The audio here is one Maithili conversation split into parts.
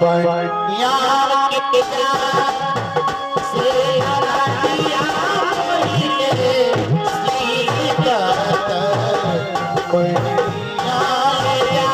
बनिया के जा से नदिया मोरी रे सीता बनिया के जा।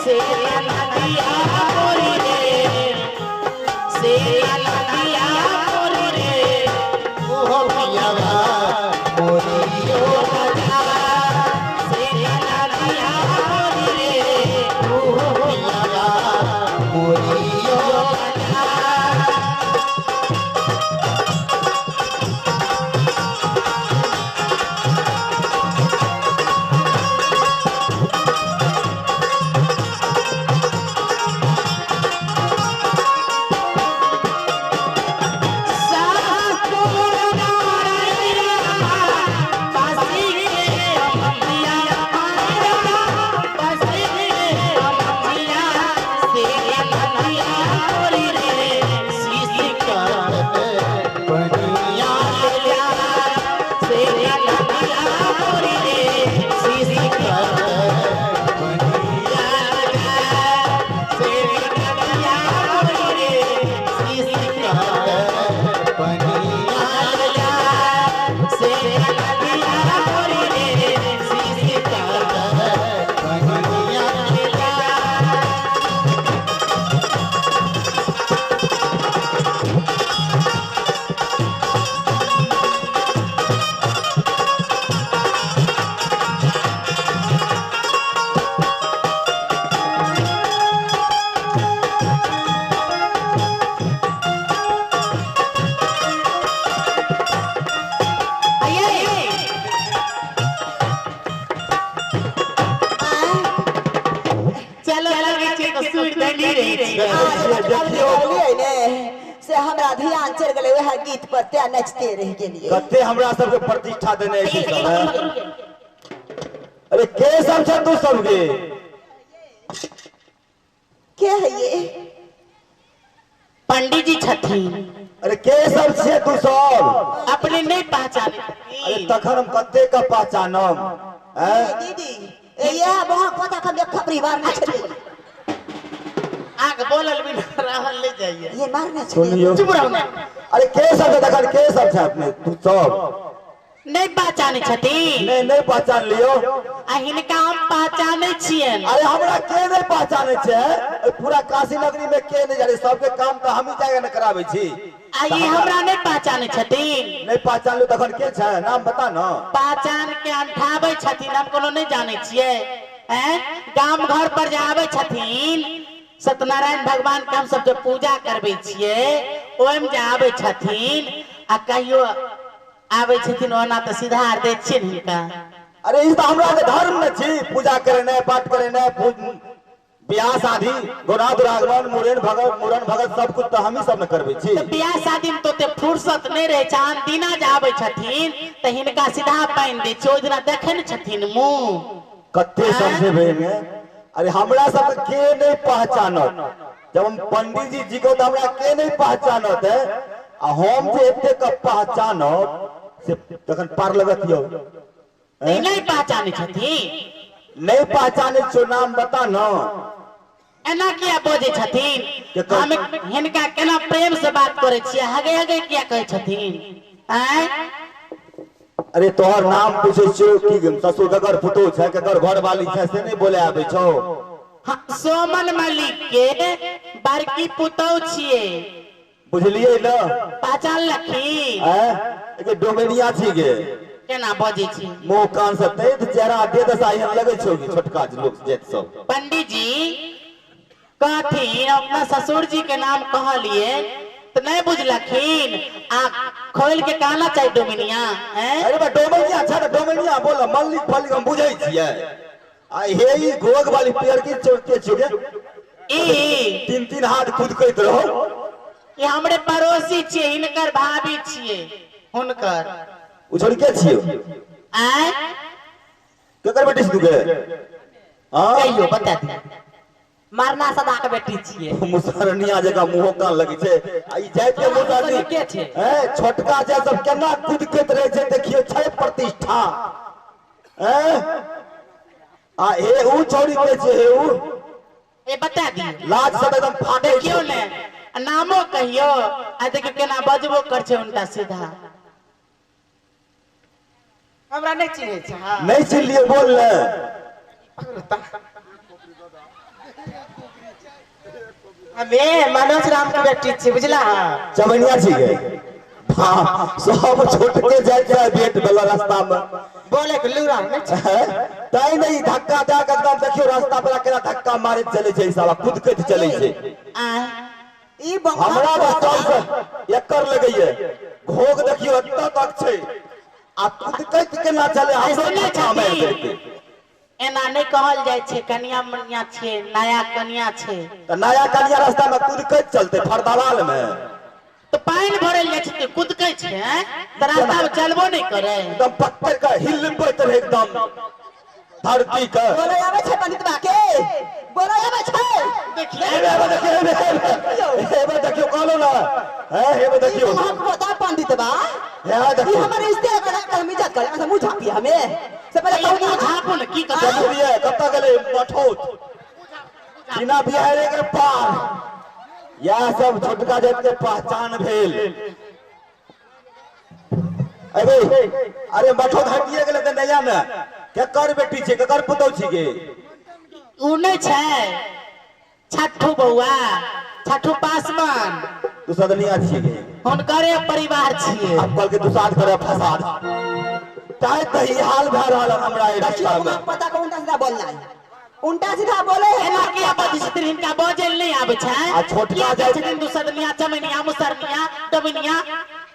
से। ध्यान चलि गेलै वएह गीत पर तें नचते रहि गेलियै। कते हमरा सबके प्रतिष्ठा देने छै सब। अरे के सब छै तू सबके? के है ये? पंडित जी छथिन। अरे के सब छे तू सब? अपने नहीं पहचाने। अरे तखन हम कते का पहचानम? दीदी ये बहुत पता कम एक खपरी मारना छले। आग बोलल बिना रहल ले जाइए। ये मारना छले। चुप रहो ना। अरे के सब छै तखन के सब छै अपने तू सब? नहीं पहचाने छथिन। नहीं नहीं पहचान लियो। आ हिनका हम पहचाने छियन। अरे हमरा के नहीं पहचाने छै? पूरा काशी नगरी में के नहीं जाने, सबके काम तो हम ही जाके न कराबै छी। आ ये हमरा नहीं पहचाने छथिन। नहीं पहचान लियो तखन के छै? नाम बता न। पहचान के अंठाबै छथिन, हम कोनो नहीं जाने छियै। हैं गाम घर पर जाबै छथिन, सत्यनारायण भगवान के हम सब जे पूजा करबै छियै ओहिमे जे आबै छथिन आ कहियो आबै छथिन ओना तऽ सीधा आर दै छियनि हिनका। अरे ई तऽ हमरा के धर्म ने छी, पूजा करेनाइ पाठ करेनाइ, बियाह शादी गोना दुरागमन मुड़न भगत सब कुछ तऽ हमही सब ने करबै छी। तऽ बियाह शादी में तो ओते फुर्सत नहि रहै छै। आन दिना जे आबै छथिन तऽ हिनका सीधा पानि दै छियै, ओहि दिना देखै ने छथिन मुँह कते समझेबै में। अरे हमरा सब के नहीं पहचानत? जब हम पंडित जी जी को तो हमरा के नहीं पहचानत है, आ हम जे एते के पहचानब से तखन पार लगत यौ। नहीं पहचाने छथिन। नहीं पहचाने छो, नाम बता न। एना किया बजै छथिन? हम हिनका केना प्रेम से बात करै छियै, हगे हगे किया कहै छथिन? आँय अरे तोहर नाम पूछै छियौ कि ससुर ककर पुतोह छै ककर घरवाली छै से नहीं बोले आबै छौ? हम सोमन मलिक के बड़की पुतोह छियै। बुझलियै न? पहचान लखी। आँय डोमेनिया छी गे। केना बजै छी? मुँह कान से तैत चेहरा दे दशा एहन लगै छौ कि छोटका लोक जाति सब। पंडित जी कहथिन अपना ससुर जी के नाम कहलिए तो नहीं बुझलखिन आ खोल के कहना चाहिए डोमिनिया। अरे बा डोमिनिया छै त डोमिनिया बोल, मल्लिक फल्लिक हम बुझै छियै। आ हे ई गोग वाली पियर की के छियै गे? ई तीन तीन हाथ कुदकैत रहो। ई हमरे पड़ोसी छियै, हिनकर भाभी छियै हुनकर। उ छोड़ी के छियै? आय केकर बेटी छी तू गे? हां कहियो बता दे। मारना सदा के बेटी छियै। मुसरनिया जकाँ मुँहो कान लगै छै। आ ई जाइत के मुसरनी के छै? ए छोटका जाति सब केना कुदकैत रहै छै देखियौ, छै प्रतिष्ठा। ए आ हे उ छौड़ी के छै? हे उ ए बता दी। लाज सब एकदम फाटै देखियौ ने, नामो कहियो आ देखियौ केना बजबो कर छै उनका सीधा। हमरा नहीं चिन्है छै। हां नहीं चिन्हलियै बोल ने। हमे मनोज राम के बेटी छी बुझला। चमनिया छी गे? हां सब छोटके जाय छै बेट वाला रास्ता में बोले के लूरा नहीं छै। तै नहीं धक्का दे के एकदम देखियो रास्ता पर केना धक्का मारे चले छै साला, कुदकैत चले छै। ई हमरा बस से एकर लगैये घोग देखियो एतऽ तक छै आ कुदकैत केना चले हमरो धक्का मारि देतै। एना नहीं कहल जाय छै, कनिया मनिया छै, नया कनिया छै त नया कनिया रास्ता में कुदकैत चलते फरदवाल में तो पानि भरल जाय छै त कुदकै छै त रास्ता में चलबो नहीं करे, एकदम पत्थर के हिलबैत रहे एकदम धरती के। बोले आबै छै पंडितबा के, बोले आबै छै। देखिए हेबे देखियो कहलो ना है हेबे देखियो हम बता पंडितबा हे देखियो हमर इज्जत करे हम इज्जत करे अच्छा मुंह झापी हमें से पहले कहू मुंह झापू न की करबै देखिए कत गेलै मठौत बिना बिहारे के पार। यह सब छोटका जाति के पहचान भेल। अरे अरे मठौत हटिए गेलै त नया ने केकर बेटी छै केकर पुतौ छी गे? उ नै छै छठू बौआ, छठू पासवान। तू सदनिया छी गे? हुनकरे परिवार छियै। अब कल के दुसाद करे फसाद ताय त ई हाल भए रहल हमरा ई रास्ता में। पता को उल्टा सीधा बोलना है, उल्टा सीधा बोले एना किया बजै छथिन? हिनका बजै नहीं आबै छै। आ छोटका जाति छथिन दुसदनिया चमनिया मुसरनिया डोमिनिया।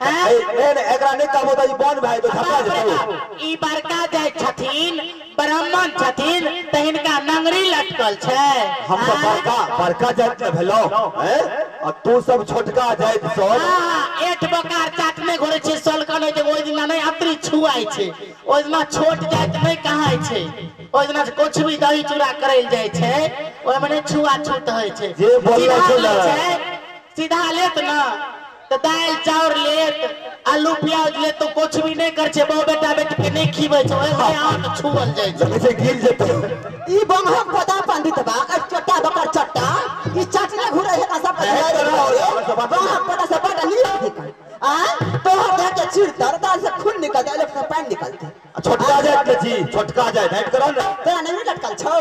नहीं नहीं एकरा नहीं कहबो त ई बन भाई तो झपा जेतौ। ई बड़का जाय छथिन ब्राह्मण छथिन त हिनका नंगरी लटकल छै। हम तो बड़का बड़का जाति में भेलो हैं आ तू सब छोटका जाति सब। हां एठ बकार चाटने घोरे छै सलकन होय छै ओइ दिना नै अतरी छुआइ छै ओइ दिना छोट जाति नै कहाइ छै ओइ दिना कुछ भी दही चूड़ा करल जाय छै ओइ में नै छुआ छूत होय छै। जे बोलले छै सीधा लेत ना तो दाल चाउर लेत आलू प्याज लेत तो कुछ भी नहीं कर छे बहु बेटा बेटी के नहीं खीबै छे ओइ में आंख छुअल जाय छै। लगै छै गिर जेतै ई बंगहक पता पंडित बा चट्टा बकर चट्टा ई चटने घुरै है सब बंगहक पता से बड़ नीक आ तोहर देह के चीर तर दाल से खून निकल जाय से पानी निकलते। छोटका जात के छी छोटका जात हट करो ना तोरा नंगरी लटकल छौ।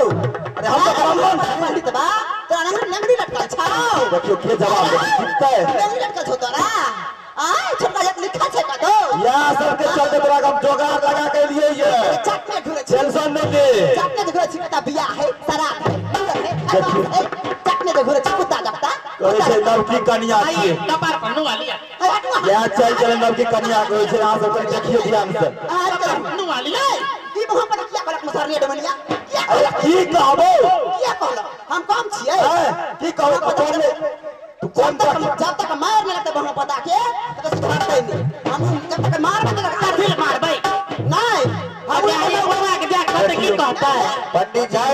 अरे हम तो ब्राह्मण पंडित बा तोरा नंगरी लटकल छौ। देखियो के जवाब देतै नंगरी लटकल छौ तोरा आ छोटका जात लिखा छै कतो या सब के चलते तोरा हम जोगार लगा के लिए ये चटने घुरै छै टेंशन नहीं ले चटने घुरै छै त बियाह है शराब है चटने घुरै छै कुत्ता जकता कहै छै नवकी कनिया छी कपार पर नुआ लिया या चल चल नवकी कनिया कहै छै अहाँ सब देखियो ध्यान से नुआ लिया ई मुंह पर किया कहलक मुसरनी डमनिया किया की कहबो किया कहलक हम कम छियै की कहबो तू कौन जब तक मार नहीं लगता बहु पता के तो सुधारते नहीं हम जब तक मार नहीं लगता फिर मारबै नहीं हम के जा कहते की कहता पंडित जाय।